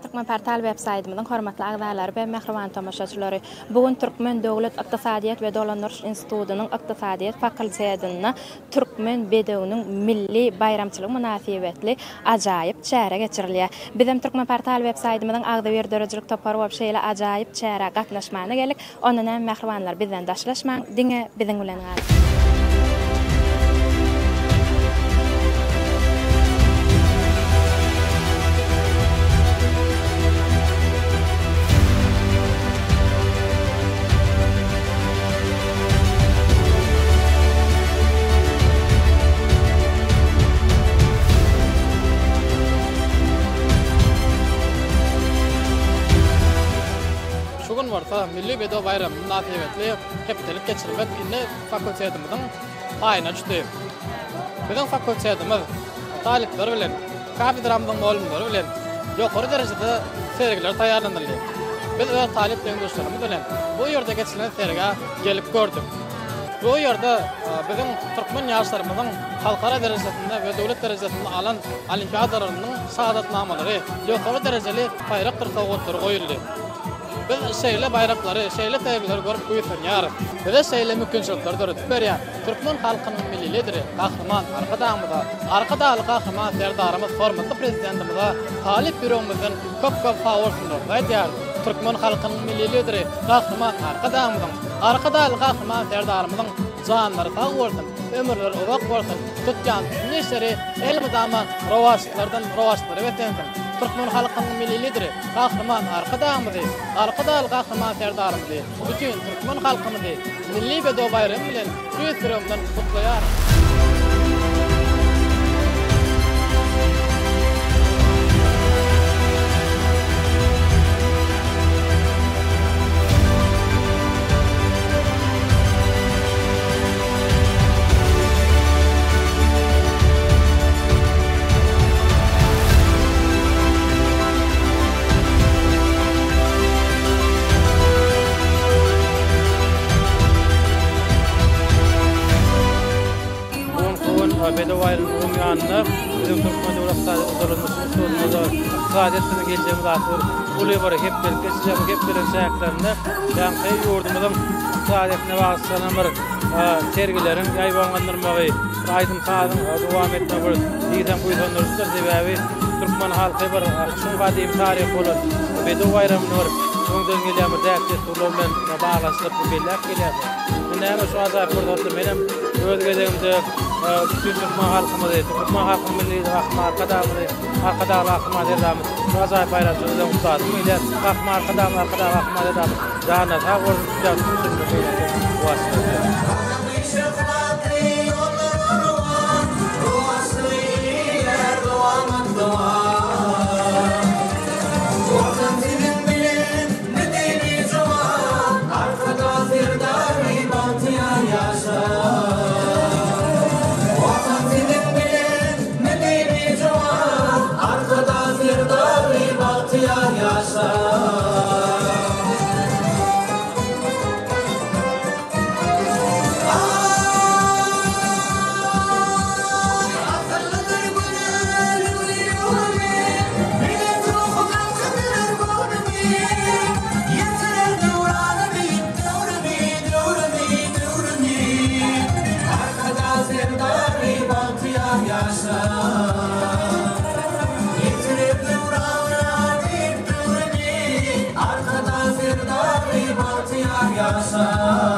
Salam Türkmenportal web saýtymyzyň hormatly agzalary we mähriban tomaşaçylary! Bu gün Türkmen döwlet ykdysadyýet we dolandyryş institutynyň ykdysadyýet fakultetinde Türkmen bedewiniň milli baýramçylygy mynasybetli ajaýyp çäre geçirilýär. Bizem Türkmenportal web saýtymyzyň agzybir döredijilik topary bolup şeýle ajaýyp çärä gatnaşmana geldik. Onda näme mähribanlar bizden daşlaşmaň, diňe biziň bilen galyň. Şu gün bolsa Milli bedew baýramy mynasybetli hepdelik geçirmek indi fakultetimiziň paýyna düşdi. Biziň fakultetimiz talyplar bilen, kafedramyzyň mugallymlary bilen ýokary derejede sergiler taýýarlanyldy. Biz öz talyp deň-duşlarymyz bilen bu ýerde geçirilen sergä gelip gördük. Bu ýerde biziň türkmen ýaşlarymyzyň halkara derejesinde we döwlet derejesinde alan olimpiadalarynyň şahadatnamalary, ýokary derejeli baýrakdyr sowgatlary goýuldy. Biz şeýle baýraklary, şeýle sergileri görüp buýsanýarys. Bize şeýle mümkinçilikleri döredip berýän türkmen halkynyň Milli Lideri Gahryman Arkadagymyza, Arkadagly Gahryman Serdarymyz hormatly Prezidentimize talyp ýüregimizden köp-köp sagbolsunlaryny aýdýarys. Türkmen halkynyň Milli Lideri Gahryman Arkadagymyzyň, Arkadagly Gahryman Serdarymyzyň janlary sag bolsun, ömürleri uzak bolsun, tutýan tutumly işleri elmydama rowaçlyklardan rowaçlyklara beslensin! Türkmen halkynyň Milli Lideri Gahryman Arkadagymyzy, Arkadagly Gahryman Serdarymyzy, bütin türkmen halkymyzy Milli bedew baýramy bilen tüýs ýüregimden gutlaýaryn. Bu günki gün Bedew baýramynyň öň ýanynda biziň Türkmen döwlet ykdysady dolandyryş institutymyzda Ykdysadyýet biziň geljegimiz atly bir uly bir hepdelik geçirilýär. Bu hepdeligiň çäklerinde ýaňky ýurdumyzyň ykdysadyýetine bagyşlanan bir sergileriň ýaýbaňlandyrmagy, bir aýdym-sazyň dowam etmegi bir diýseň buýsandyryjydyr. Sebäbi türkmen halky bir çuň gadymy taryhy bolan Bedew baýramyny bir öňden gelýän bir däp-dessurlar bilen baglanyşdyryp belläp gelýär. Indi näme şu ajaýyp pursatda menem öz gezegimde bütin türkmen halkymyzy, türkmen halkynyň Milli Lideri Gahryman Arkadagymyzy, Arkadagly Gahryman Serdarymyzy şu ajaýyp baýramçylyk bilen gutlasym gelýär. Gahryman Arkadagymyz, Arkadagly Gahryman Serdarymyz janlary sag bolsun, tutýan tutuşyny beýleki rowaçlar dileýär. Arkadag Serdarly bagtyýar ýaşa!